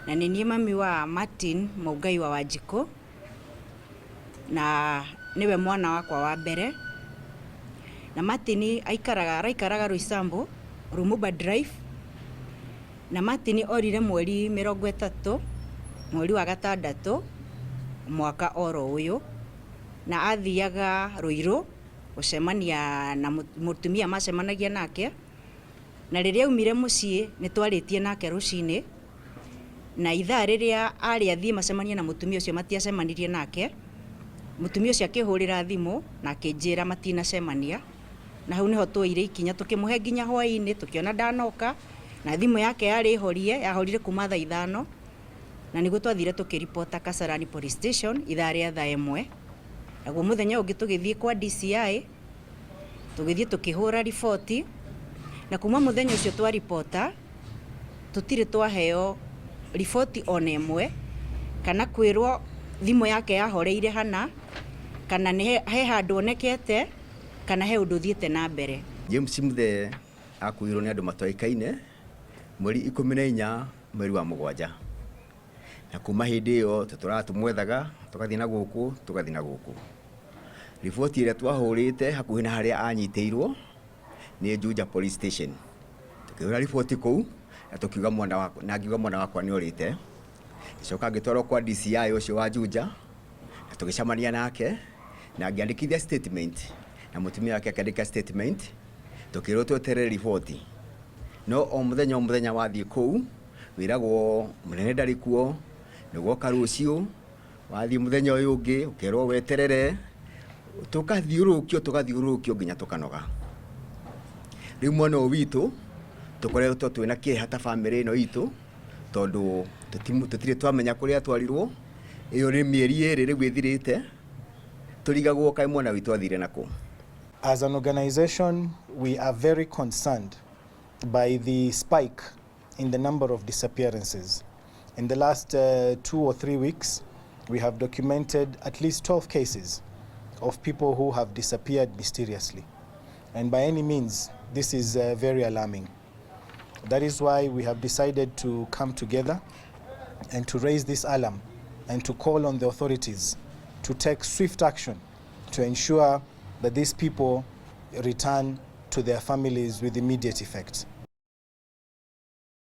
Na nĩ niĩ mami wa Martin Mũngai wa Wanjikũ, na nĩwe mwana wakwa wa mbere. Na Martin aikaraga, araikaraga Roysambu, Lumumba Drive. Na Martin orire mweri 30 mweri wa gatandatũ mwaka oro ũyũ, na athiaga Ruiru gũcemania na mũtumia macemanagia nake. Na rĩrĩa aumire mũciĩ nĩ twarĩtie nake rũcinĩ, na ithaa rĩrĩa arĩ athiĩ macemanie na mũtumia ũcio matiacemanirie nake. Mũtumia ũcio akĩhũrĩra thimũ na akĩnjĩra matinacemania, na hau nĩho tuoire ikinya tũkĩmũhe nginya hwaĩ-inĩ, tũkĩona ndanoka, na thimũ yake yarĩ horie, yahorire kuma thaa 5, na nĩguo twathire tũkĩripota Kasarani Police Station ithaa rĩa thaa 1. Naguo mũthenya ũngĩ tũgĩthiĩ kwa DCI, tũgĩthiĩ tũkĩhũra riboti, na kuma mũthenya ũcio twaribota tũtirĩ twaheo riboti ona ĩmwe, kana kwĩrwo thimũ yake yahoreire hana, kana nĩ he handũ onekete, kana he ũndũ ũthiĩte na mbere. James Muthee akuirwo nĩ andũ matoĩkaine mweri 14 mweri wa 7, na kuma hĩndĩ ĩyo tũtũraga tũmwethaga, tũgathiĩ na gũkũ, tũgathiĩ na gũkũ. Riboti ĩrĩa twahũrĩte hakuhĩ na harĩa anyitĩirwo nĩ Juja Police Station. Tũkĩhũra riboti kũu na tũkiuga mwana wakwa, na ngiuga mwana wakwa nĩ orĩte. Ngĩcoka ngĩtwarwo kwa DCI ũcio wa Juja na tũgĩcemania nake na ngĩandĩkithia statement na mũtumia wake akĩandĩka statement, tũkĩrwo tweterere riboti. No o mũthenya o mũthenya wathiĩ kũu wĩragwo mũnene ndarĩ kuo, nĩ ũgoka rũciũ, wathiĩ mũthenya ũyũ ũngĩ ũkerwo weterere, tũkathiũrũrũkio tũgathiũrũrũkio nginya tũkanoga. Rĩu mwena ũyũ witũ tũkoretwo twĩna kĩeha ta bamĩrĩ ĩno itũ, tondũ tũtirĩ twamenya kũrĩa atwarirwo. Ĩyo nĩ mĩeri 2 rĩu ĩthirĩte, tũrigagwo kaĩ mwana witũ athire nakũ. As an organization, we are very concerned by the spike in the number of disappearances. In the last 2 or 3 weeks, we have documented at least 12 cases of people who have disappeared mysteriously. And by any means, this is very alarming. That is why we have decided to come together and to raise this alarm and to call on the authorities to take swift action to ensure that these people return to their families with immediate effect.